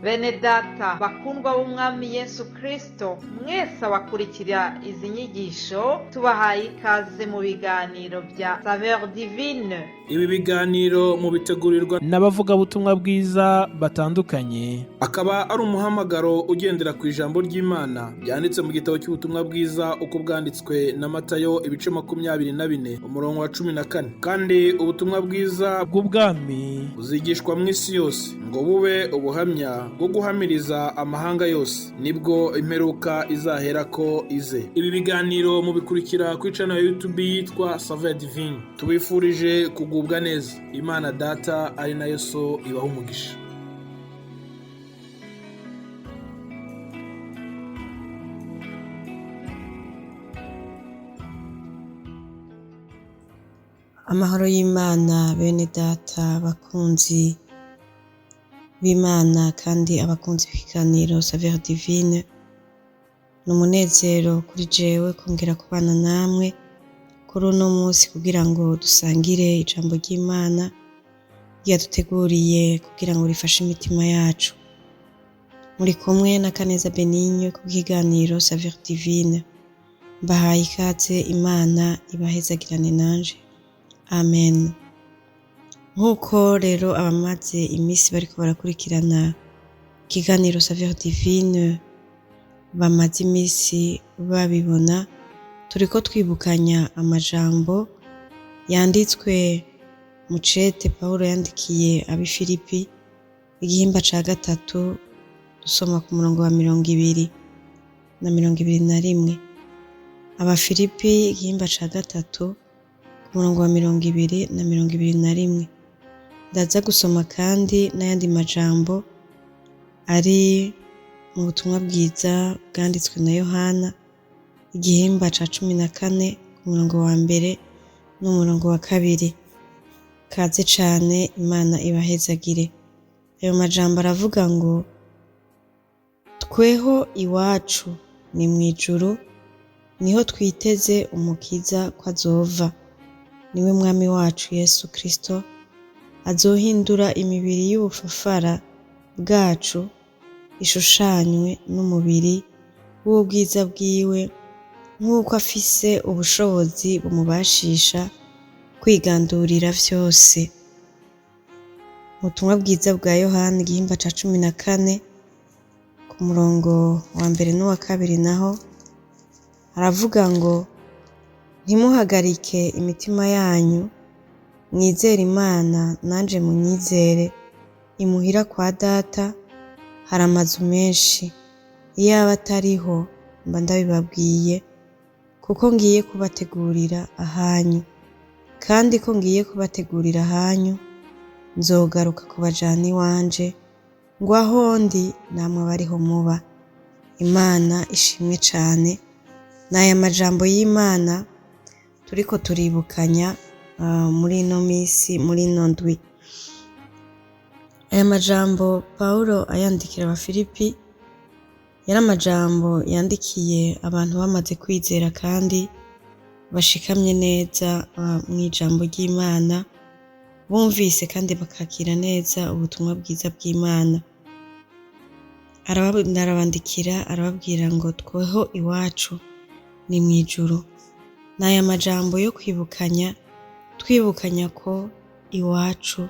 Bene data bakundwa b'Umwami Yesu Kristo, mwese abakurikira izi nyigisho, tubahaye ikaze mu biganiro bya Saveur Divine. Ibi biganiro mubitegurirwa n'abavugabutumwa bwiza batandukanye, akaba ari umuhamagaro ugendera ku ijambo ry'Imana ryanditse mu gitabo cy'ubutumwa bwiza uko bwanditswe na Matayo, ibice 24, umurongo wa 14. Kandi ubutumwa bwiza bw'ubwami buzigishwa mu isi yose ngo bube ubuhamya bwo guhamiriza amahanga yose, nibwo imperuka izaherako ize. Ibi biganiro mubikurikira kuri channel ya YouTube yitwa Saveur Divine. Tubifurije kugubwa neza. Imana Data ari nayo So ibaha umugisha. Amahoro y'Imana, bene data bakunzi b'Imana kandi abakunzi b'ikiganiro Saveur Divine. Ni umunezero kuri jewe kongera kubana namwe kuri uno munsi kugira ngo dusangire ijambo ry'Imana ryaduteguriye kugira ngo rifashe imitima yacu. Muri kumwe na Kaneza Benigne ku kiganiro Saveur Divine. Mbahaye ikaze, Imana ibahezagirane nanje. Amen. Nk'uko rero abamaze iminsi bariko barakurikirana ikiganiro Saveur Divine bamaze iminsi babibona, turiko twibukanya amajambo yanditswe mu cete Pawulo yandikiye ab'i Filipi, igihimba ca gatatu, dusoma ku murongo wa 20 na 21. Abafilipi, igihimba ca gatatu, ku murongo wa 20 na 21. Ndaza gusoma kandi n'ayandi majambo ari mu butumwa bwiza bwanditswe na Yohana, igihimba ca 14, ku murongo wa mbere n'umurongo wa kabiri. Kaze cane, Imana ibahezagire. Ayo majambo aravuga ngo: "Tweho iwacu ni mw'ijuru, niho twiteze umukiza ko azova, niwe Mwami wacu Yesu Kristo, azohindura imibiri y'ubufafara bwacu ishushanywe n'umubiri w'ubwiza bwiwe, nk'uko afise ubushobozi bumubashisha kwigandurira vyose." Ubutumwa bwiza bwa Yohana, igihimba ca 14, ku murongo wa mbere n'uwa kabiri, naho haravuga ngo: "Ntimuhagarike imitima yanyu, mwizere Imana, nanje munyizere. Imuhira kwa Data hari amazu menshi; iyaba atariho mba ndabibabwiye, kuko ngiye kubategurira ahanyu. Kandi ko ngiye kubategurira ahanyu, nzogaruka kubajana iwanje, ngo aho ndi namwe abe ariho muba." Imana ishimwe cane. N'aya majambo y'Imana turiko turibukanya muri ino misi, muri ino ndwi. Aya majambo Pawulo ayandikira Abafilipi yari amajambo yandikiye abantu bamaze kwizera kandi bashikamye neza mw'ijambo ry'Imana, bumvise kandi bakakira neza ubutumwa bwiza bw'Imana. Arabandikira, arababwira ngo: "Tweho iwacu ni mw'ijuru." N'aya majambo yo kwibukanya, twibukanya ko iwacu,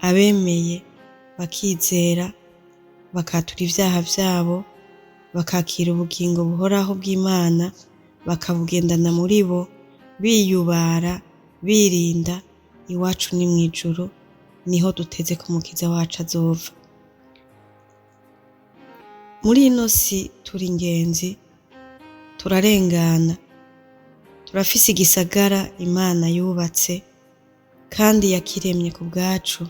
abemeye bakizera, bakatura ivyaha vyabo, bakakira ubugingo buhoraho bw'Imana, bakabugendana muri bo, biyubara, birinda, iwacu ni mw'ijuru, niho duteze ko umukiza wacu azova. Muri ino si turi ingenzi, turarengana. Turafise igisagara Imana yubatse kandi yakiremye ku bwacu.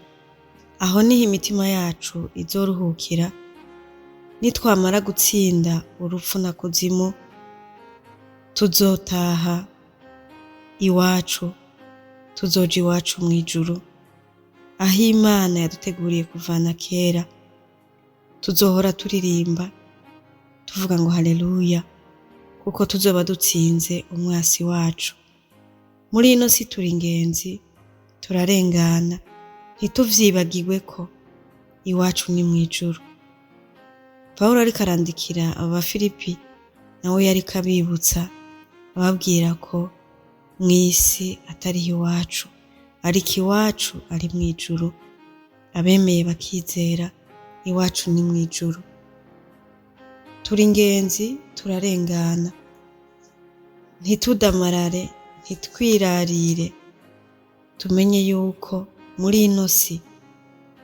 Aho niho imitima yacu izoruhukira nitwamara gutsinda urupfu na kuzimu. Tuzotaha iwacu, tuzoja iwacu mw'ijuru, aho Imana yaduteguriye kuvana kera. Tuzohora turirimba tuvuga ngo haleluya, kuko tuzoba dutsinze umwasi wacu. Muri ino si turi ingenzi, turarengana. Ntituvyibagirwe ko iwacu ni mw'ijuru. Pawulo ariko arandikira aba Bafilipi, nawe yariko abibutsa ababwira ko mw'isi atari iwacu, ariko iwacu ari mw'ijuru. Abemeye bakizera, iwacu ni mw'ijuru. Turi ingenzi, turarengana. Ntitudamarare, ntitwirarire, tumenye yuko muri ino si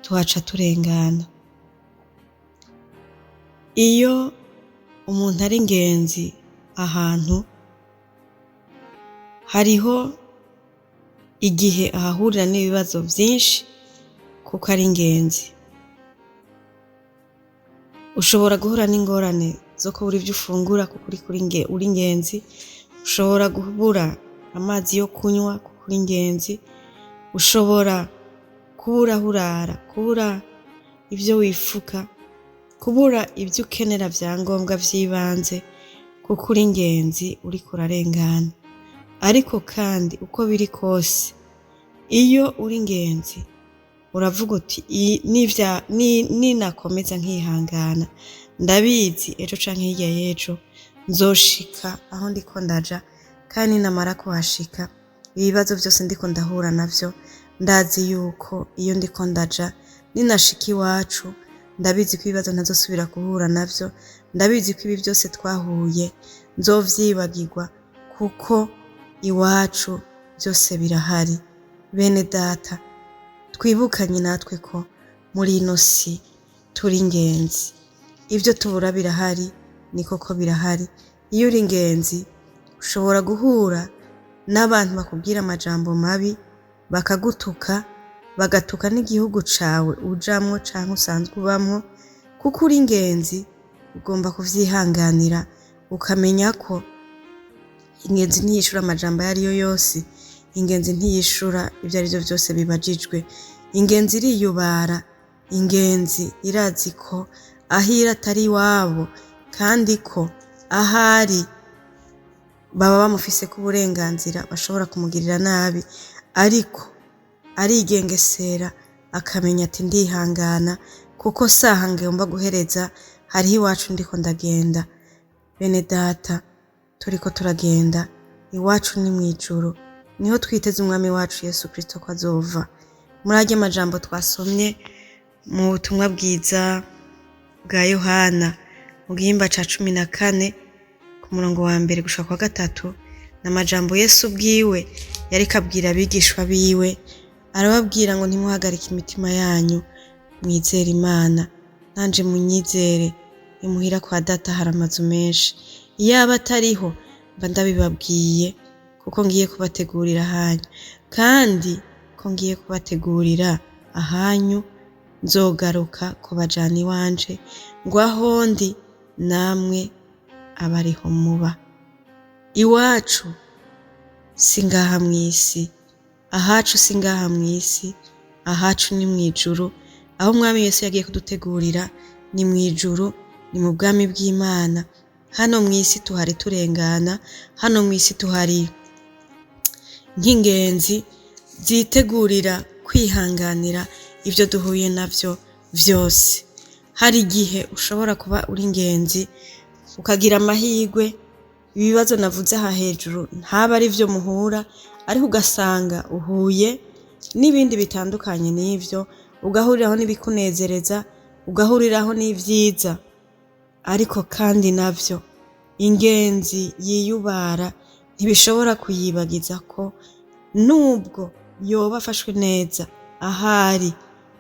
tuhaca turengana. Iyo umuntu ari ingenzi ahantu, hariho igihe ahahurira n'ibibazo vyinshi kuko ari ingenzi. Ushobora guhura n'ingorane zo kubura ivyo ufungura kuko uri ingenzi, ushobora kubura amazi yo kunywa kuko uri ingenzi, ushobora kubura aho urara, kubura ivyo wifuka, kubura ivyo ukenera vya ngombwa vy'ibanze kuko uri ingenzi, uriko urarengana. Ariko kandi uko biri kose, iyo uri ingenzi uravuga uti ninakomeza nkihangana, ndabizi ejo canke hirya y'ejo nzoshika aho ndiko ndaja, kandi ninamara kuhashika ibibazo vyose ndiko ndahura navyo, ndazi yuko iyo ndiko ndaja ninashika iwacu, ndabizi ko ibibazo ntazosubira guhura navyo, ndabizi ko ibi vyose twahuye nzovyibagirwa kuko iwacu vyose birahari. Bene data, twibukanye natwe ko muri ino si turi ingenzi. Ivyo tubura birahari, ni koko birahari. Iyo uri ingenzi ushobora guhura n'abantu bakubwira amajambo mabi, bakagutuka, bagatuka n'igihugu cawe ujamwo canke usanzwe ubamwo. Kuko uri ingenzi ugomba kuvyihanganira, ukamenya ko ingenzi ntiyishura amajambo ayo ariyo yose, ingenzi ntiyishura ivyo arivyo vyose bibajijwe. Ingenzi iriyubara, ingenzi irazi ko aho iri atari iwabo, kandi ko ahari baba bamufiseko uburenganzira, bashobora kumugirira nabi, ariko arigengesera akamenya ati ndihangana kuko saha ngomba guhereza, hariho iwacu ndiko ndagenda. Bene data, turiko turagenda, iwacu ni mw'ijuru, niho twiteze umwami wacu Yesu Kristo ko azova. Muri arya majambo twasomye mu butumwa bwiza bwa Yohana mu gihimba ca 14 ku murongo wa 1 gushika kwa 3, ni amajambo Yesu ubwiwe yariko abwira abigishwa biwe, arababwira ngo ntimuhagarike imitima yanyu, mwizere Imana, nanje munyizere. Imuhira kwa data hari amazu menshi, iyaba atariho mba ndabibabwiye, kuko ngiye kubategurira ahanyu, kandi ko ngiye kubategurira ahanyu nzogaruka kubajana iwanje, ngo aho ndi namwe abariho muba. Iwacu si ngaha mw'isi, ahacu si ngaha mw'isi, ahacu ni mw'ijuru. Aho umwami Yesu yagiye kudutegurira ni mw'ijuru, ni mu bwami bw'Imana. Hano mw'isi tuhari turengana, hano mw'isi tuhari nk'ingenzi zitegurira kwihanganira ivyo duhuye navyo vyose. Hari igihe ushobora kuba uri ingenzi ukagira amahirwe, ibibazo navuze aha hejuru ntaba ari vyo muhura, ariko ugasanga uhuye n'ibindi bitandukanye n'ivyo, ugahuriraho n'ibikunezereza, ugahuriraho n'ivyiza. Ariko kandi navyo ingenzi yiyubara ntibishobora kuyibagiza ko nubwo yoba afashwe neza ahari,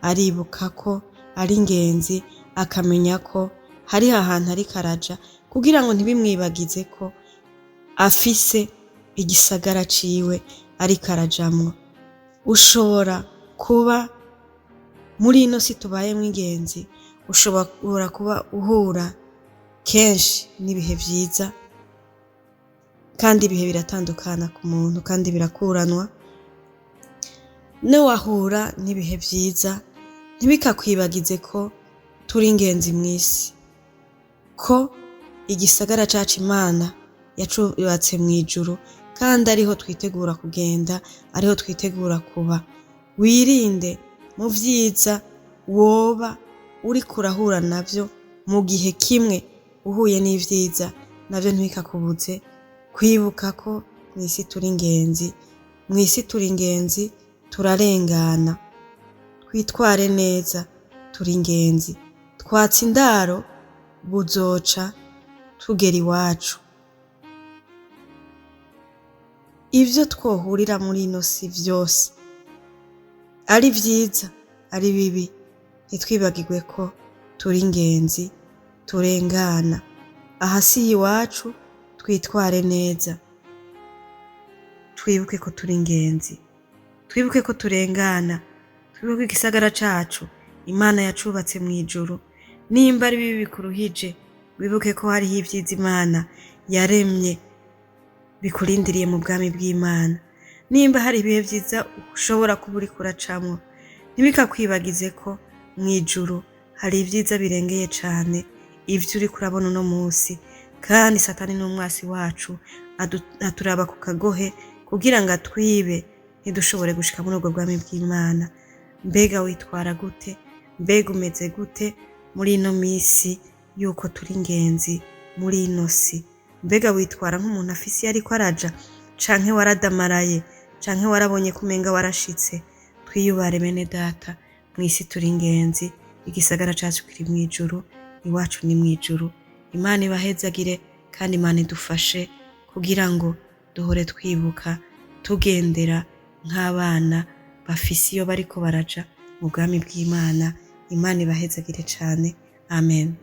aribuka ko ari ingenzi, akamenya ko hari ahantu ariko araja, kugira ngo ntibimwibagize ko afise igisagara ciwe ariko arajamwo. Ushobora kuba muri ino si tubayemwo ingenzi, ushobora kuba uhura kenshi n'ibihe vyiza, kandi ibihe biratandukana ku muntu kandi birakuranwa. Niwahura n'ibihe vyiza ntibikakwibagize ko turi ingenzi mw'isi, ko igisagara cacu Imana yacubatse mw'ijuru, kandi ariho twitegura kugenda, ariho twitegura kuba. Wirinde mu vyiza woba uriko urahura navyo. Mu gihe kimwe uhuye n'ivyiza navyo ntibikakubuze kwibuka ko mw'isi turi ingenzi, mw'isi turi ingenzi, turarengana. Twitware neza, turi ingenzi. Twatse indaro buzoca tugera iwacu. Ivyo twohurira muri ino si vyose, ari vyiza ari bibi, ntitwibagirwe ko turi ingenzi, turengana. Aha si iwacu, twitware neza. Twibuke ko turi ingenzi, twibuke ko turengana, twibuke ko igisagara cacu Imana yacubatse mw'ijuru. Nimba ari bibi bikuruhije, wibuke ko hariho ivyiza Imana yaremye bikurindiriye mu bwami bw'Imana. Nimba hari ibihe vyiza ushobora kuba uriko uracamwo, ntibikakwibagize ko mw'ijuru hari ivyiza birengeye cane ivyo uriko urabona uno musi. Kandi Satani n'umwasi wacu, aturaba ku kagohe kugira ngo atwibe ntidushobore gushika muri ubwo bwami bw'Imana. Mbega witwara gute? Mbega umeze gute muri ino misi yuko turi ingenzi muri ino si? Mbega witwara nk'umuntu afise iyo ariko araja, canke waradamaraye, canke warabonye ko umenga warashitse? Twiyubare bene data, mw'isi turi ingenzi, igisagara cacu kiri mw'ijuru, iwacu ni mw'ijuru. Imana ibahezagire kandi Imana idufashe kugira ngo duhore twibuka tugendera nk'abana bafise iyo bariko baraja mu bwami bw'Imana. Imana ibahezagire cane. Amen.